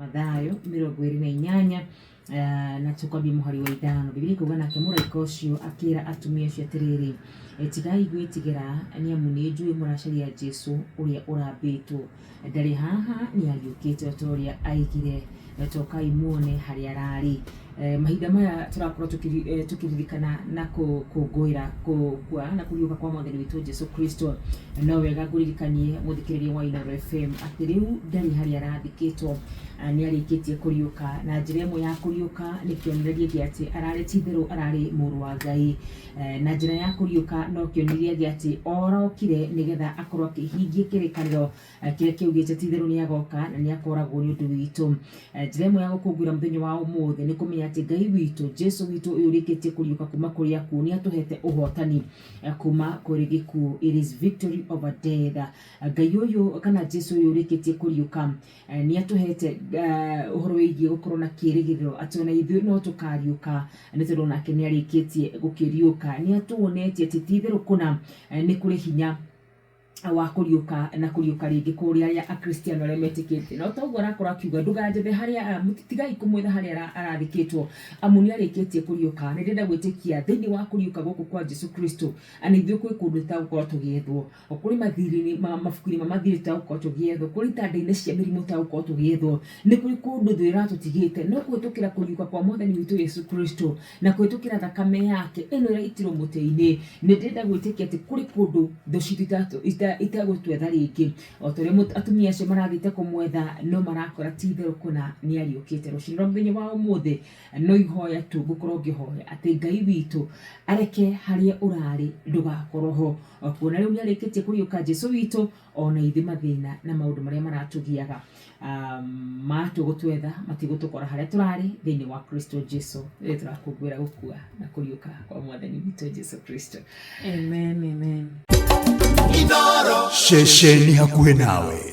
Mathayo 28 na tũkwambia mũhari wa 5. Bibilia ĩkuga, nake mũraika ũcio akĩra atumia acio atĩrĩrĩ, "Tigai gwĩtigĩra, nĩ amu nĩ njũĩ mũracaria Jesu ũrĩa ũrambĩtwo. Ndarĩ haha, nĩ ariũkĩte o ta ũrĩa aigire. Tokai muone harĩa ararĩ." Mahinda maya tũrakorwo tũkĩririkana na gũkũngũĩra gũkua na kũriũka kwa Mwathani witũ Jesu Kristo, no wega ngũririkanie, mũthikĩrĩria wa Inooro FM, atĩ rĩu ndarĩ harĩa arathikĩtwo, nĩ arĩkĩtie kũriũka. Na njĩra ĩmwe ya kũriũka nĩ kĩonereria gĩa atĩ ararĩ, ti itherũ ararĩ mũrũ wa Ngai. Na njĩra ya kũriũka no kĩonereria gĩa atĩ orokire nĩgetha akorwo akĩhingia kĩrĩkanĩro kĩrĩa kĩaugĩte ti itherũ nĩ agoka na nĩ akoragwo nĩ ũndũ witũ. Njĩra ĩmwe ya gũkũngũĩra mũthenya wa ũmũthĩ nĩ kũmenya atĩ Ngai witũ, Jesu witũ ũyũ ũrĩkĩtie kũriũka kuma kũrĩ akuũ, nĩ atũhete ũhotani kuma kũrĩ gĩkuũ. It is victory over death. Ngai ũyũ kana Jesu ũyũ ũrĩkĩtie kũriũka nĩ atũhete ũhoro wĩgiĩ gũkorwo na kĩĩrĩgĩrĩro atĩ ona ithuĩ no tũkariũka, nĩ tondũ onake nĩ arĩkĩtie gũkĩriũka. Nĩ atuonetie atĩ ti itherũ kũna nĩ kũrĩ hinya wa kũriũka na kũriũka rĩngĩ kũrĩ arĩa Akristiano arĩa metĩkĩtie. No toguo arakorwo akiuga, ndũganjethe harĩa, tigai kũmwetha harĩa arathikĩtwo, amu nĩ arĩkĩtie kũriũka. Nĩ ndĩrenda gwĩtĩkia thĩinĩ wa kũriũka gũkũ kwa Jesu Kristo, na ithuĩ kwĩ kũndũ tũtagũkorwo tũgĩethwo, kũrĩ mathirĩ-inĩ, mabuku-inĩ ma mathirĩ tũtagũkorwo tũgĩethwo, kũrĩ itanda-inĩ cia mĩrimũ tũtagũkorwo tũgĩethwo. Nĩ kũrĩ kũndũ thũ ĩratũtigĩte, no kũhĩtũkĩra kũriũka kwa Mwathani witũ Yesu Kristo na kũhĩtũkĩra thakame yake ĩno ĩraitirwo mũtĩ-inĩ, nĩ ndĩrenda gwĩtĩkia atĩ kũrĩ kũndũ thũ citũ itagũtwetha rĩngĩ. O ta ũrĩa atumia acio marathiĩte kũmwetha no marakora ti itherũ kũna nĩ ariũkĩte. Rũcinĩ rwa mũthenya wa ũmũthĩ no ihoya tu ngũkorwo ngĩhoya atĩ Ngai witũ areke harĩa ũrarĩ ndũgakorwo ho. Kuona rĩu nĩ arĩkĩtie kũriũka Jesu witũ, ona ithuĩ mathĩna na maũndũ marĩa maratũgiaga matua gũtwetha matigũtũkora harĩa tũrarĩ thĩinĩ wa Kristo Jesu, rĩrĩa tũrakũngũĩra gũkua na kũriũka kwa Mwathani witũ Jesu Kristo. Amen, amen. Ceceni hakuhĩ nawe.